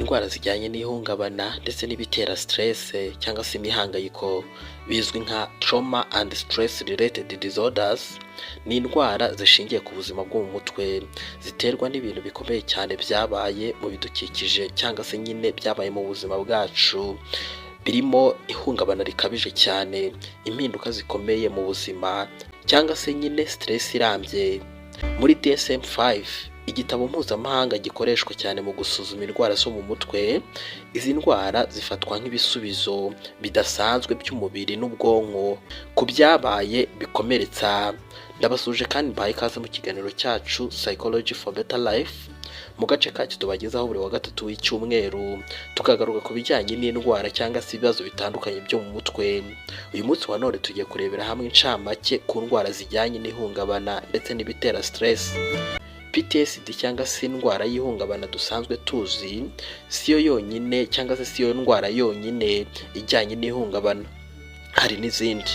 Indwara zijyanye n'ihungabana ndetse n'ibitera stress cyangwa se imihangayiko, bizwi nka trauma and stress related disorders, ni indwara zishingiye ku buzima bwo mu mutwe, ziterwa n'ibintu bikomeye cyane byabaye mu bidukikije cyangwa se nyine byabaye mu buzima bwacu, birimo ihungabana rikabije cyane, impinduka zikomeye mu buzima cyangwa se nyine stress irambye. Muri DSM-5, igitabo mpuzamahanga gikoreshwa cyane mu gusuzuma indwara zo mu mutwe, izi ndwara zifatwa nk'ibisubizo bidasanzwe by'umubiri n'ubwonko ku byabaye bikomeretsa. Ndabasuhuje kandi mbahaye ikaze mu kiganiro cyacu Psychology for Better Life, mu gace kacu tubagezaho buri wa gatatu w'icyumweru, tukagaruka ku bijyanye n'indwara cyangwa se ibibazo bitandukanye byo mu mutwe. Uyu munsi wa none tugiye kurebera hamwe incamake ku ndwara zijyanye n'ihungabana ndetse n'ibitera stress. PTSD cyangwa se indwara y'ihungabana dusanzwe tuzi siyo yonyine, cyangwa se siyo ndwara yonyine ijyanye n'ihungabana, hari n'izindi.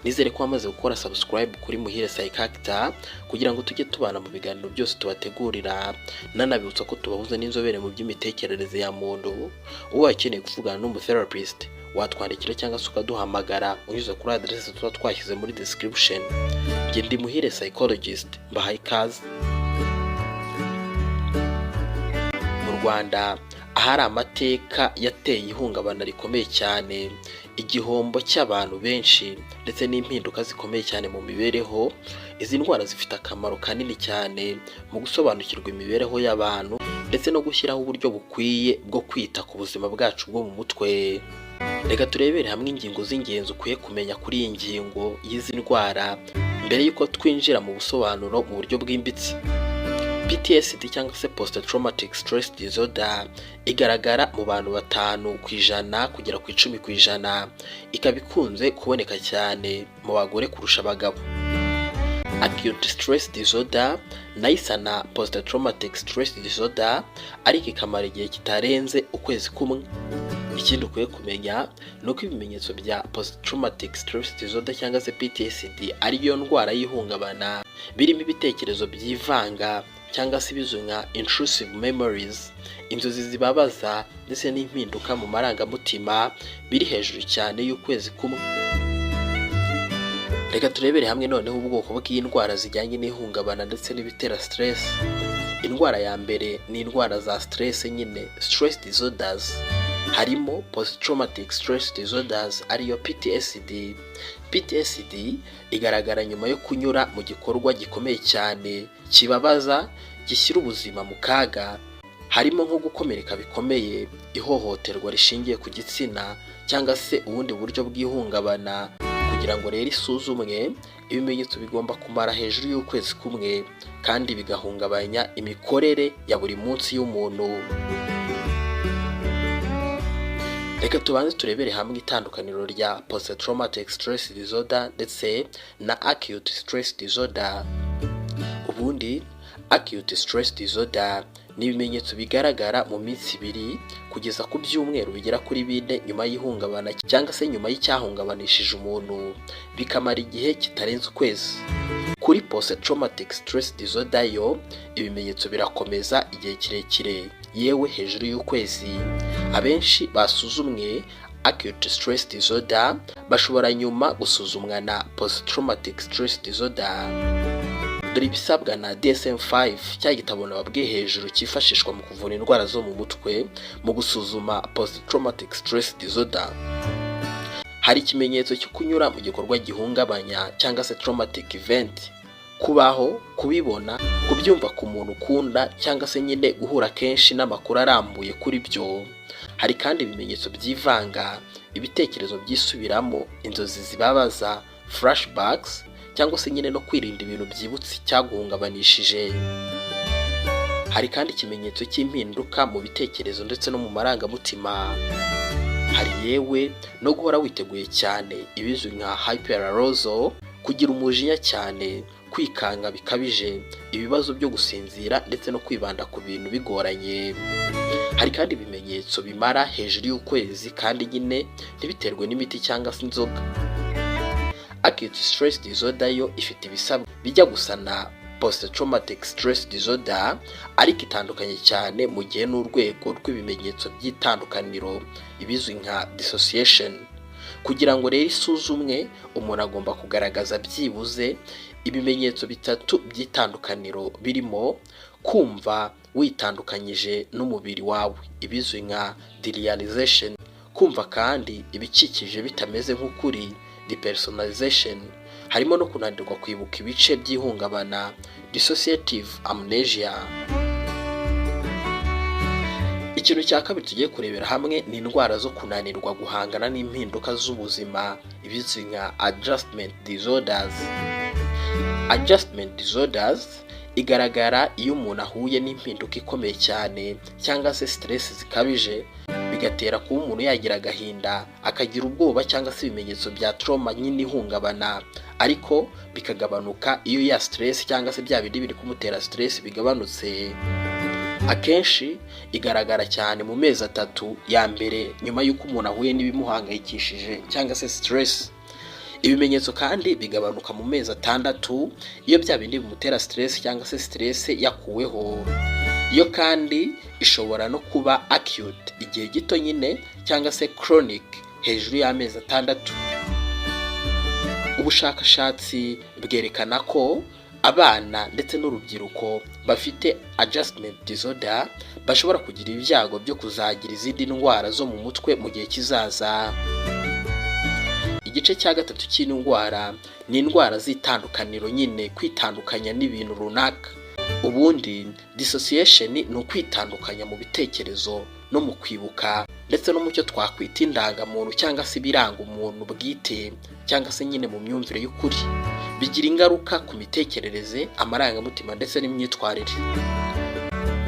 Nizere ko wamaze gukora subscribe kuri Muhire Psychacta kugira ngo tujye tubana mu biganiro byose tubategurira. Nanabibutsa ko tubahuza n'inzobere mu by'imitekerereze ya muntu. Uba ukeneye kuvugana n'umutherapist, watwandikira cyangwa se ukaduhamagara unyuze kuri aderese tuba twashyize muri description. Njye ndi Muhire Psychologist, mbahaye ikaze. Mu Rwanda, ahari amateka yateye ihungabana rikomeye cyane, igihombo cy'abantu benshi ndetse n'impinduka zikomeye cyane mu mibereho, izi ndwara zifite akamaro kanini cyane mu gusobanukirwa imibereho y'abantu ndetse no gushyiraho uburyo bukwiye bwo kwita ku buzima bwacu bwo mu mutwe. Reka turebere hamwe ingingo z'ingenzi ukwiye kumenya kuri iyi ngingo y'izi ndwara mbere y'uko twinjira mu busobanuro mu buryo bwimbitse. PTSD cyangwa se post traumatic stress disorder igaragara mu bantu 5% kugera ku 10%, ikaba ikunze kuboneka cyane mu bagore kurusha abagabo. Acute stress disorder nayo isa na post traumatic stress disorder, ariko ikamara igihe kitarenze ukwezi kumwe. Ikindi ukwiye kumenya ni uko ibimenyetso bya post traumatic stress disorder cyangwa se PTSD, ariyo ndwara y'ihungabana, birimo ibitekerezo byivanga cyangwa se ibizwi nka intrusive memories, inzozi zibabaza ndetse n'impinduka mu marangamutima biri hejuru cyane y'ukwezi kumwe. Reka turebere hamwe noneho ubwoko bw'indwara zijyanye n'ihungabana ndetse n'ibitera stress. Indwara ya mbere ni indwara za stress nyine, stress disorders. Harimo post traumatic stress disorders, ariyo PTSD. PTSD igaragara nyuma yo kunyura mu gikorwa gikomeye cyane kibabaza, gishyira ubuzima mu kaga, harimo nko gukomereka bikomeye, ihohoterwa rishingiye ku gitsina cyangwa se ubundi buryo bw'ihungabana. Kugira ngo rero isuzumwe, ibimenyetso bigomba kumara hejuru y'ukwezi kumwe kandi bigahungabanya imikorere ya buri munsi y'umuntu. Reka tubanze turebere hamwe itandukaniro rya post traumatic stress disorder ndetse na acute stress disorder. Ubundi acute stress disorder ni ibimenyetso bigaragara mu minsi 2 kugeza ku byumweru bigera kuri 4 nyuma y'ihungabana cyangwa se nyuma y'icyahungabanishije umuntu, bikamara igihe kitarenze ukwezi. Kuri post traumatic stress disorder yo, ibimenyetso birakomeza igihe kirekire, yewe hejuru y'ukwezi. Abenshi basuzumwe acute stress disorder bashobora nyuma gusuzumwa na post traumatic stress disorder. Dore ibisabwa na DSM-5, cya gitabo nababwiye hejuru cyifashishwa mu kuvura indwara zo mu mutwe, mu gusuzuma post traumatic stress disorder. Hari ikimenyetso cyo kunyura mu gikorwa gihungabanya cyangwa se traumatic event: kubaho, kubibona, kubyumva ku muntu ukunda cyangwa se nyine guhura kenshi n'amakuru arambuye kuri byo. Hari kandi ibimenyetso byivanga, ibitekerezo byisubiramo, inzozi zibabaza, flashbacks, cyangwa se nyine no kwirinda ibintu byibutse icyaguhungabanishije. Hari kandi ikimenyetso cy'impinduka mu bitekerezo ndetse no mu marangamutima. Hari yewe no guhora witeguye cyane, ibizwi nka hyperarousal, kugira umujinya cyane, kwikanga bikabije, ibibazo byo gusinzira ndetse no kwibanda ku bintu bigoranye. Hari kandi ibimenyetso bimara hejuru y'ukwezi kandi nyine ntibiterwe n'imiti cyangwa se inzoga. Acute stress disorder yo ifite ibisabwa bijya gusa na Post Traumatic Stress Disorder, ariko itandukanye cyane mu gihe n'urwego rw'ibimenyetso by'itandukaniro, ibizwi nka dissociation. Kugira ngo rero isuzumwe, umuntu agomba kugaragaza byibuze ibimenyetso bitatu by'itandukaniro, birimo kumva witandukanyije n'umubiri wawe, ibizwi nka derealization, kumva kandi ibikikije bitameze nk'ukuri, depersonalization, harimo no kunanirwa kwibuka ibice by'ihungabana, dissociative amnesia. Ikintu cya kabiri tugiye kurebera hamwe ni indwara zo kunanirwa guhangana n'impinduka z'ubuzima, ibizwi nka adjustment disorders. Adjustment disorders igaragara iyo umuntu ahuye n'impinduka ikomeye cyane cyangwa se stress zikabije, bigatera kuba umuntu yagira agahinda, akagira ubwoba cyangwa se ibimenyetso bya trauma nyine, ihungabana, ariko bikagabanuka iyo ya stress cyangwa se bya bindi biri kumutera stress bigabanutse. Akenshi igaragara cyane mu mezi 3 ya mbere nyuma y'uko umuntu ahuye n'ibimuhangayikishije cyangwa se stress. Ibimenyetso kandi bigabanuka mu mezi 6 iyo bya bindi bimutera stress cyangwa se stress yakuweho. Iyo kandi ishobora no kuba acute, igihe gito nyine, cyangwa se chronic, hejuru y'amezi 6. Ubushakashatsi bwerekana ko abana ndetse n'urubyiruko bafite adjustment disorder bashobora kugira ibyago byo kuzagira izindi ndwara zo mu mutwe mu gihe kizaza. Igice cya gatatu cy'indwara ni indwara z'itandukaniro nyine, kwitandukanya n'ibintu runaka. Ubundi dissociation ni ukwitandukanya mu bitekerezo no mu kwibuka ndetse no mu cyo twakwita indangamuntu cyangwa se ibiranga umuntu bwite, cyangwa se nyine mu myumvire y'ukuri. Bigira ingaruka ku mitekerereze, amarangamutima ndetse n'imyitwarire.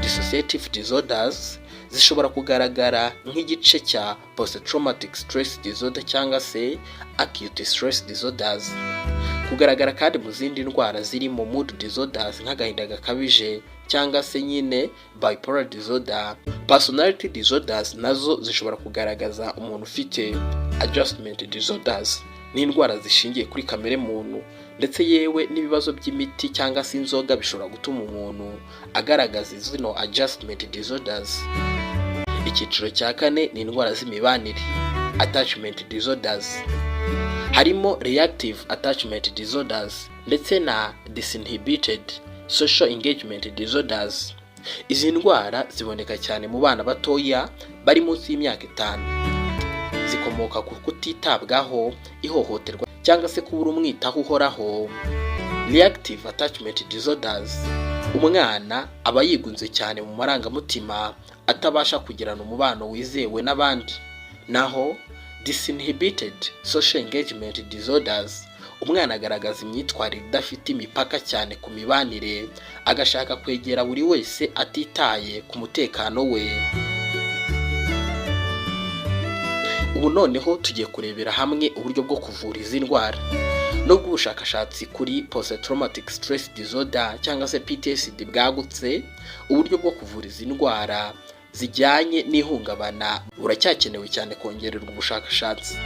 Dissociative disorders zishobora kugaragara nk'igice cya post traumatic stress disorder cyangwa se acute stress disorders, kugaragara kandi mu zindi ndwara zirimo mood disorders nk'agahinda gakabije cyangwa se nyine bipolar disorder. Personality disorders nazo zishobora kugaragaza umuntu ufite adjustment disorders, n'indwara zishingiye kuri kamere muntu, ndetse yewe n'ibibazo by'imiti cyangwa se inzoga bishobora gutuma umuntu agaragaza zino adjustment disorders. Icyiciro cya kane ni indwara z'imibanire, attachment disorders. Harimo reactive attachment disorders ndetse na disinhibited social engagement disorders. Izi ndwara ziboneka cyane mu bana batoya bari munsi y'imyaka 5. Zikomoka ku kutitabwaho, ihohoterwa cyangwa se kubura umwitaho uhoraho. Reactive attachment disorders, umwana aba yigunze cyane mu marangamutima, atabasha kugirana umubano wizewe n'abandi. Naho disinhibited social engagement disorders, umwana agaragaza imyitwarire idafite imipaka cyane ku mibanire, agashaka kwegera buri wese atitaye ku mutekano we. Ubu noneho tugiye kurebera hamwe uburyo bwo kuvura izi ndwara. Nubwo ubushakashatsi kuri post traumatic stress disorder cyangwa se PTSD bwagutse, uburyo bwo kuvura izi ndwara zijyanye n'ihungabana buracyakenewe cyane kongererwa ubushakashatsi.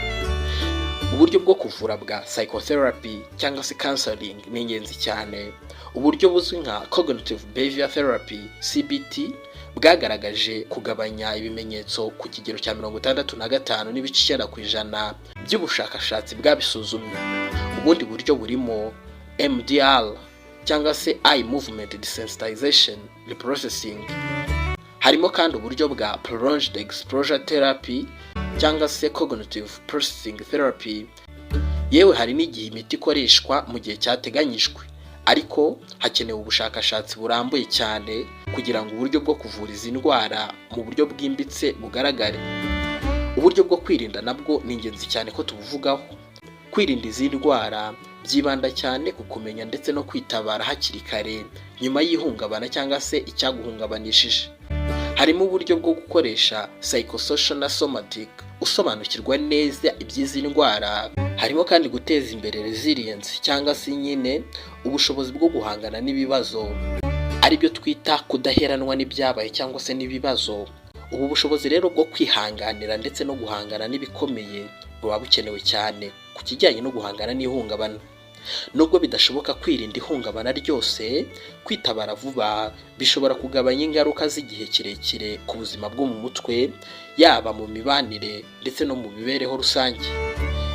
Uburyo bwo kuvura bwa psychotherapy cyangwa se counseling ni ingenzi cyane. Uburyo buzwi nka cognitive behavior therapy, CBT, bwagaragaje kugabanya ibimenyetso ku kigero cya 65.9% by'ubushakashatsi bwabisuzumye. Ubundi buryo burimo EMDR cyangwa se eye movement desensitization reprocessing. Harimo kandi uburyo bwa prolonged exposure therapy cyangwa se cognitive processing therapy. Yewe hari n'igihe imiti ikoreshwa mu gihe cyateganyijwe, ariko hakenewe ubushakashatsi burambuye cyane kugira ngo uburyo bwo kuvura izi ndwara mu buryo bwimbitse bugaragare. Uburyo bwo kwirinda nabwo ni ingenzi cyane ko tubuvugaho. Kwirinda izi ndwara byibanda cyane ku kumenya ndetse no kwitabara hakiri kare nyuma y'ihungabana cyangwa se icyaguhungabanishije. Harimo uburyo bwo gukoresha psychosocial na somatic, usobanukirwa neza iby'izi ndwara. Harimo kandi guteza imbere resilience cyangwa se nyine ubushobozi bwo guhangana n'ibibazo, aribyo twita kudaheranwa n'ibyabaye cyangwa se n'ibibazo. Ubu bushobozi rero bwo kwihanganira ndetse no guhangana n'ibikomeye buba bukenewe cyane ku kijyanye no guhangana n'ihungabana. Nubwo bidashoboka kwirinda ihungabana ryose, kwitabara vuba bishobora kugabanya ingaruka z'igihe kirekire ku buzima bwo mu mutwe, yaba mu mibanire ndetse no mu mibereho rusange.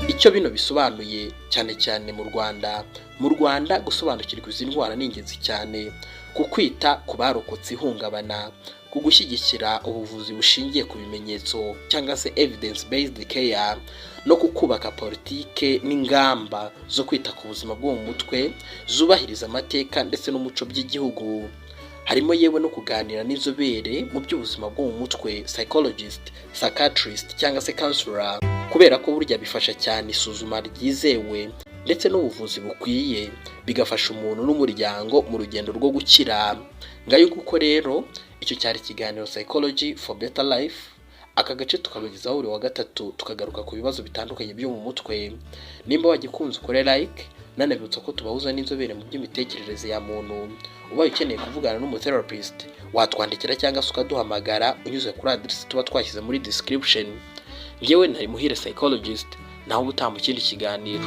Icyo bino bisobanuye cyane cyane mu Rwanda: mu Rwanda, gusobanukirwa izi ndwara ni ingenzi cyane ku kwita ku barokotse ihungabana, ku gushyigikira ubuvuzi bushingiye ku bimenyetso cyangwa se evidence based care, no ku kubaka politike n'ingamba zo kwita ku buzima bwo mu mutwe zubahiriza amateka ndetse n'umuco by'igihugu. Harimo yewe no kuganira n'inzobere mu by'ubuzima bwo mu mutwe, psychologist, psychiatrist cyangwa se counselor, kubera ko burya bifasha cyane isuzuma ryizewe ndetse n'ubuvuzi bukwiye, bigafasha umuntu n'umuryango mu rugendo rwo gukira. Ngayo kuko rero icyo cyari ikiganiro Psychology for Better Life. Aka gace tukabagezaho buri wa gatatu, tukagaruka ku bibazo bitandukanye byo mu mutwe. Nimba wagikunze, ukore like. Nanabibutsa ko tubahuza n'inzobere mu by'imitekerereze ya muntu. Ubaye ukeneye kuvugana n'umutherapist, watwandikira cyangwa se ukaduhamagara unyuze kuri aderesi tuba twashyize muri description. Ngewe nari Muhire Psychologist, naho ubutaha mu kindi kiganiro.